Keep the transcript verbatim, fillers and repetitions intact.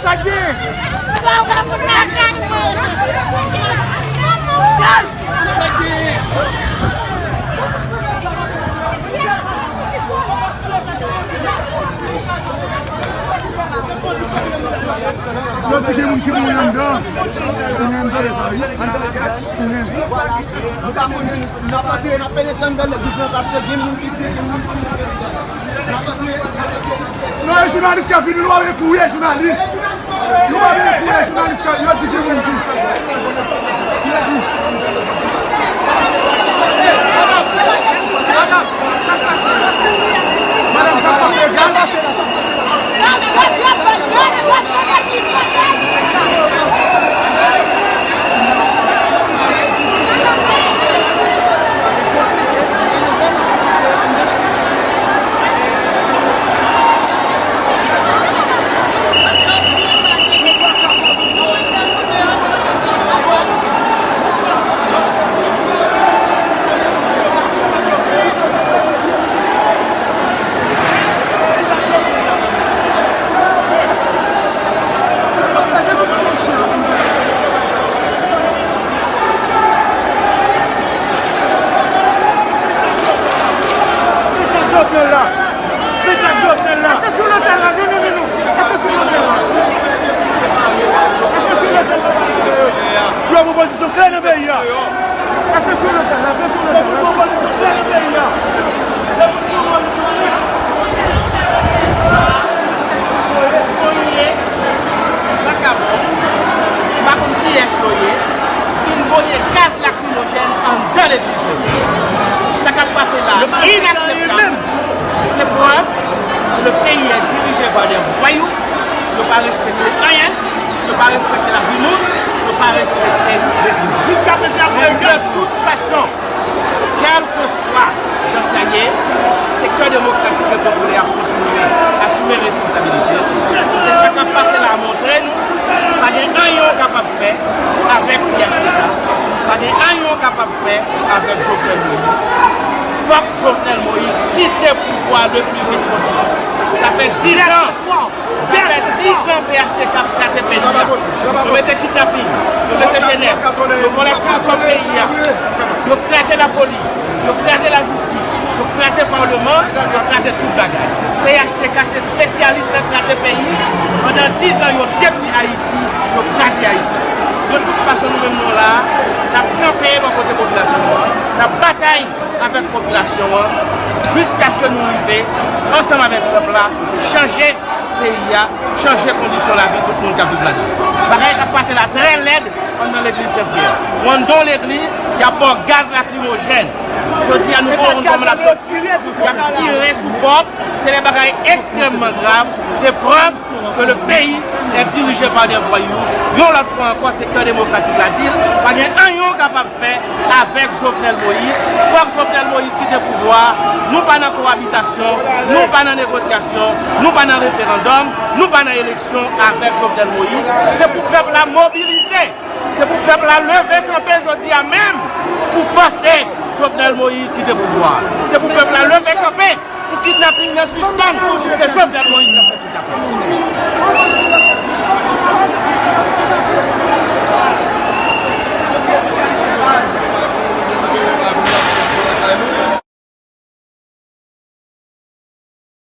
Sa k gen? Sa k gen? Yo di gen moun ki mouri anndan. Gen anndan de sa, wi. Nou pa konn, n ap antre, n ap penetre anndan legliz lan, paske gen moun ki di, gen moun ki mouri anndan. N ap antre, n ap antre. Non, e jounalis k ap vini, nou pa vin kouri, e jounalis. Nou pa vin kouri, e jounalis k ap, yo di gen moun ki. Yo di. Madanm, sa k pase? Madanm, sa k pase? Gade. Jovenel la. Mesaj Jovenel la. Atansyon lotèl la, non, non, non, non. Atansyon lotèl la. Atansyon lotèl la. Yo pran pozisyon klè nan peyi a. Atansyon lotèl la, atansyon lotèl la. Yo pran pozisyon klè nan peyi a. Yo pran pozisyon klè. Vakabon, m pa konn kiyès yo ye, fin voye gaz lakrimojèn anndan legliz la. Sa k ap pase la a inakseptab. Se prèv ke le pays est dirigé par des voyous. Yo pa respekte anyen. Yo pa respekte lavi moun. Yo pa respekte legliz. Jiskaprezan, y ap fè gaz. De toute façon, kèlkeswa jan sa ye, Sektè Demokratik e Popilè ap kontinye asime responsabilite l. E sa k ap pase la a montre nou, pa gen anyen w kapab fè avèk P H T K, pa gen anyen w kapab fè avèk Jovenel Moïse. Fòk Jovenel Moïse kite pouvwa a le pli vit posib. Sa fè diz an, sa fè diz an P H T K ap kraze peyi a. Yo mete kidnaping, yo mete jenèf, yo vòlè tout kòb peyi a. Yo kraze lapolis, yo kraze lajistis, yo kraze palman, yo kraze tout bagay. P H T K se espesyalis nan kraze peyi. Pandan diz an, yo detwi Ayiti, yo kraze Ayiti. De tout fason, nou menm nou la a, n ap kanpe bò kote popilasyon an, n ap batay avèk popilasyon an, jiskaske nou rive, ansanm avèk pèp la, chanje peyi a, chanje kondisyon lavi tout moun k ap viv ladan l. Bagay k ap pase la trè lèd anndan legliz Sen Pyè. W anndan yon legliz, y ap ba w gaz lakrimojèn. Jodi a, nou pa konn kòman l ap soti. Y ap tire sou pòt. Se de bagay ekstrèmman grav. Se prèv ke le pays est dirigé par des voyous. Yon lòt fwa ankò, Sektè Demokratik la di l, pa gen anyen w kapab fè avèk Jovenel Moïse. Fòk Jovenel Moïse kite pouvwa a. Nou pa nan kowabitasyon, nou pa nan negosyasyon, nou pa nan referandòm, nou pa nan eleksyon avèk Jovenel Moïse. Se pou pèp la mobilize. Se pou pèp la leve kanpe jodi a menm pou fòse Jovenel Moïse kite pouvwa a. Se pou pèp la leve kanpe pou kidnaping nan sispann. Se Jovenel Moïse k ap fè kidnaping.